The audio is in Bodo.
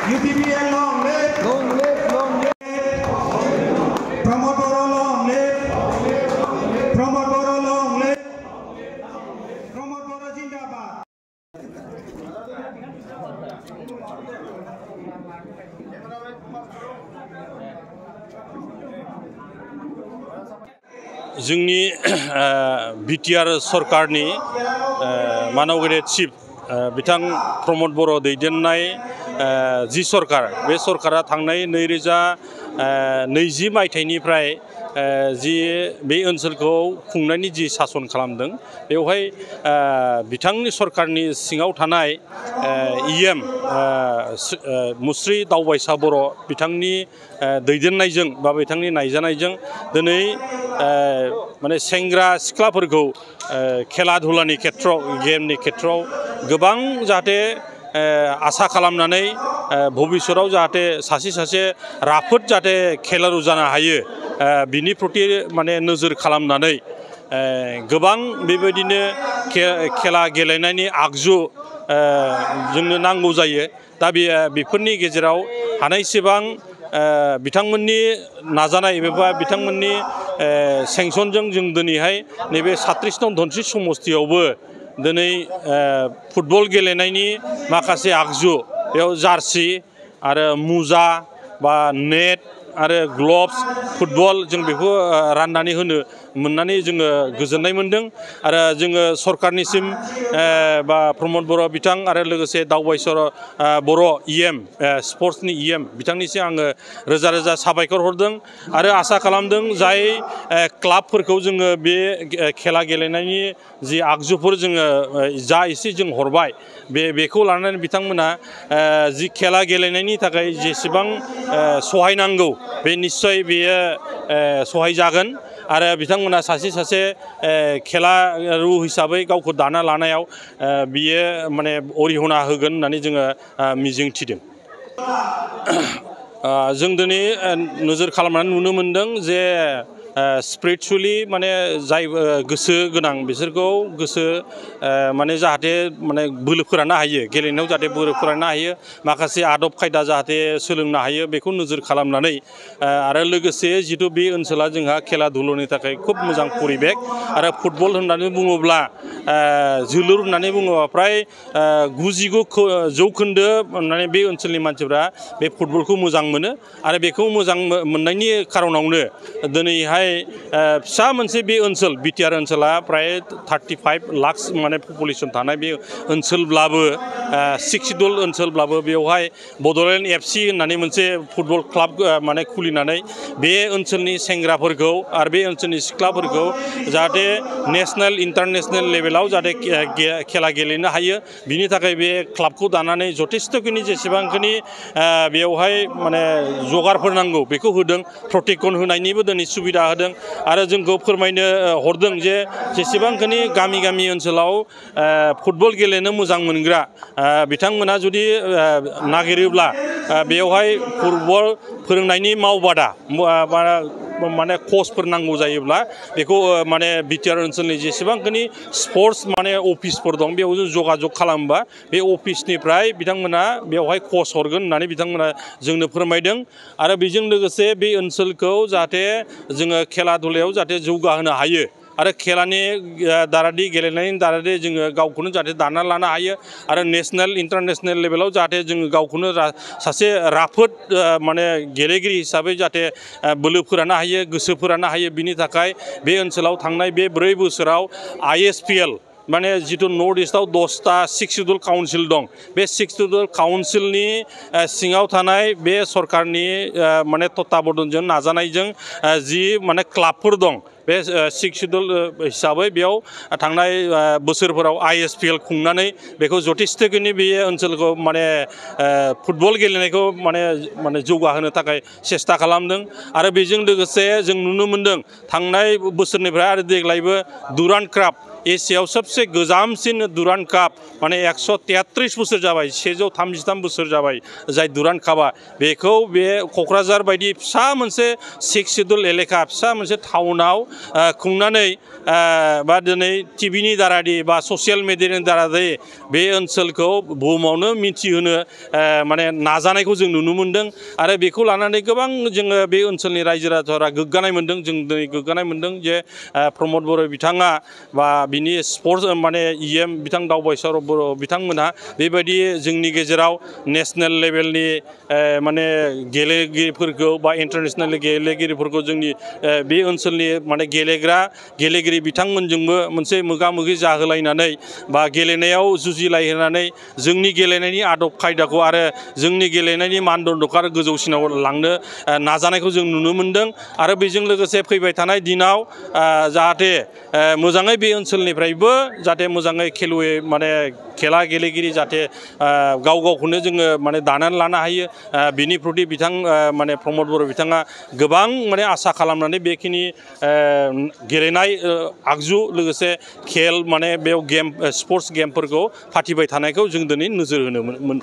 UPPL long live. Long live, long live. Pramod Bora long live. Pramod Bora long live. Pramod Bora Jindabad. जोंनि बिटिआर सरकारनि मानगेरे चिफ बिथां प्रमद बर' दैदेननाय जि सरकार बे सरकारा थांनाय 2020 मायथाइनिफ्राय जि बे ओनसोलखौ खुंनायनि जि सासन खालामदों बेवहाय बिथांनि सरकारनि सिङाव थानाय इएम मुस्रि दावबायसा बर' बिथांनि दैदेननायजों बा बिथांनि नायजानायजों दिनै माने सेंग्रा सिख्लाफोरखौ खेला धुलानि खेथ्रआव गेमनि खेथ्रआव गोबां जाहाथे आसा खालामनानै भबिष्यताव जाहाथे सासे राफोद जाहाथे खेलारु जानो हायो बिनि प्रति माने नोजोर खालामनानै गोबां बेबायदिनो खेला गेलेनायनि आगजु जोंनो नांगौ जायो दा बेफोरनि गेजेराव हानायसेबां बिथांमोननि नाजानाय एबा बिथांमोननि सेंसनजों जों दिनैहाय नैबे 36 नं धनस्रि समस्तियावबो दिनै फुटबल गेलेनायनि माखासे आगजु बेयाव जार्सि आरो मुजा बा नेट आरो ग्लभ्स फुटबल जों बेखौ राननानै होनो मोननानै जोङो गोजोननाय मोनदों आरो जोङो सरकारनिसिम बा प्रमद बर' बिथां आरो लोगोसे दावबायसर बर' इएम स्पर्ट्सनि इएम बिथांनिसिम आङो रोजा रोजा साबायखर हरदों आरो आसा खालामदों जाय क्लाबफोरखौ जोङो बे खेला गेलेनायनि जि आगजुफोर जोङो जा एसे जों हरबाय बेखौ लानानै बिथांमोना जि खेला गेलेनायनि थाखाय जेसेबां सहाय नांगौ बे निश्चय बेयो सहाय जागोन आरो बिथांमोना सासे खेलारु हिसाबै गावखौ दाना लानायाव बियो माने अरिहना होगोन होननानै जोङो मिजिं थिदों जों दिनै नोजोर खालामनानै नुनो मोनदों जे स्पिरिचुवेलि माने जाय गोसो गोनां बिसोरखौ गोसो माने जाहाथे माने बोलो फोराननो हायो गेलेनायाव जाहाथे बोलो फोराननो हायो माखासे आदब खायदा जाहाथे सोलोंनो हायो बेखौ नोजोर खालामनानै आरो लोगोसे जितु बे ओनसोला जोंहा खेला धुलानि थाखाय खुब मोजां परिबेक आरो फुटबल होननानै बुङोब्ला जोलुर होननानै बुङोब्ला फ्राय 99% माने बे ओनसोलनि मानसिफ्रा बे फुटबलखौ मोजां मोनो आरो बेखौ मोजां मोननायनि खारनावनो दिनैहाय फिसा मोनसे बे ओनसोल बिटिआर ओनसोला प्राय 35 लाख माने पपुलेसन थानाय बे ओनसोलब्लाबो शिदुल ओनसोलब्लाबो बेवहाय बड'लेण्ड FC होननानै मोनसे फुटबल क्लाब माने खुलिनानै बे ओनसोलनि सेंग्राफोरखौ आरो बे ओनसोलनि सिख्लाफोरखौ जाहाथे नेसनेल इन्टारनेसनेल लेभेलाव जाहाथे खेला गेलेनो हायो बिनि थाखाय बे क्लाबखौ दानानै जथेस्थ'खिनि जेसेबांखिनि बेवहाय माने जगारफोर नांगौ बेखौ होदों प्रटेकसन होनायनिबो दिनै सुबिदा होदों आरो जोंखौ फोरमायनो हरदों जे जेसेबांखिनि गामि ओनसोलाव फुटबल गेलेनो मोजां मोनग्रा बिथांमोना जुदि नागिरोब्ला बेवहाय फुटबल फोरोंनायनि मावबादा माने कचफोर नांगौ जायोब्ला बेखौ माने बिटिआर ओनसोलनि जेसेबांखिनि स्पर्ट्स माने अफिसफोर दं बेयाव जों जगाजग खालामोबा बे अफिसनिफ्राय बिथांमोना बेवहाय कच हरगोन होननानै बिथांमोना जोंनो फोरमायदों आरो बेजों लोगोसे बे ओनसोलखौ जाहाथे जोङो खेला धुलायाव जाहाथे जौगाहोनो हायो आरो खेलानि दारादि गेलेनायनि दारादि जोङो गावखौनो जाहाथे दाना लानो हायो आरो नेसनेल इन्टारनेसनेल लेभेलाव जाहाथे जोङो गावखौनो सासे राफोद माने गेलेगिरि हिसाबै जाहाथे बोलो फोराननो हायो गोसो फोराननो हायो बिनि थाखाय बे ओनसोलाव थांनाय बे 4 बोसोराव ISPL माने जितु नर्थ इस्टआव 10टा शिदुल काउन्सिल दं बे शिदुल काउन्सिलनि सिङाव थानाय बे सरकारनि माने तत्ताबधानजों नाजानायजों जि माने क्लाबफोर दं बे शिदुल हिसाबै बेयाव थांनाय बोसोरफोराव ISPL खुंनानै बेखौ जथेस्थ'खिनि बे ओनसोलखौ माने फुटबल गेलेनायखौ माने जौगाहोनो थाखाय सेस्था खालामदों आरो बेजों लोगोसे जों नुनो मोनदों थांनाय बोसोरनिफ्राय आरो देग्लायबो डुरान्ड काप एसियायाव सबसे गोजामसिन दुरान्ड काप माने 133 बोसोर जाबाय 133 बोसोर जाबाय जाय दुरान्ड कापआ बेखौ बे क'क्राझार बायदि फिसा मोनसे 6 सिडुल एलेका फिसा मोनसे टाउनाव खुंनानै बा दिनै टिभिनि दारादि बा ससियेल मिडियानि दारादि बे ओनसोलखौ बुहुमावनो मिथिहोनो माने नाजानायखौ जों नुनो मोनदों आरो बेखौ लानानै गोबां जोङो बे ओनसोलनि रायजो राजाफोरा गोग्गानाय मोनदों जों दिनै गोग्गानाय मोनदों जे प्रमद बर' बिथाङा बा बिनि स्पर्ट्स माने बिथां दावबायसर बर' बिथांमोनहा बेबायदि जोंनि गेजेराव नेशनेल लेभेलनि माने गेलेगिरिफोरखौ बा इन्टारनेशनेल गेलेगिरिफोरखौ जोंनि बे ओनसोलनि माने गेलेगिरि बिथांमोनजोंबो मोनसे मोगा-मोगि जाहोलायनानै बा गेलेनायाव जुजिलायहोनानै जोंनि गेलेनायनि आदब खायदाखौ आरो जोंनि गेलेनायनि मानदण्डखौ आरो गोजौसिनाव लांनो नाजानायखौ जों नुनो मोनदों आरो बेजों लोगोसे फैबाय थानाय दिनाव जाहाथे मोजाङै बे ओनसोलनिफ्रायबो जाहाथे मोजाङै खेलुवै माने खेला गेलेगिरि जाहाथे गाव गावखौनो जोङो माने दानानै लानो हायो बिनि प्रति बिथां माने प्रमद बर' बिथाङा गोबां माने आसा खालामनानै बेखिनि गेलेनाय आगजु लोगोसे खेल माने बेयाव गेम स्पर्ट्स गेमफोरखौ फाथिबाय थानायखौ जों दिनै नोजोर होनो मोन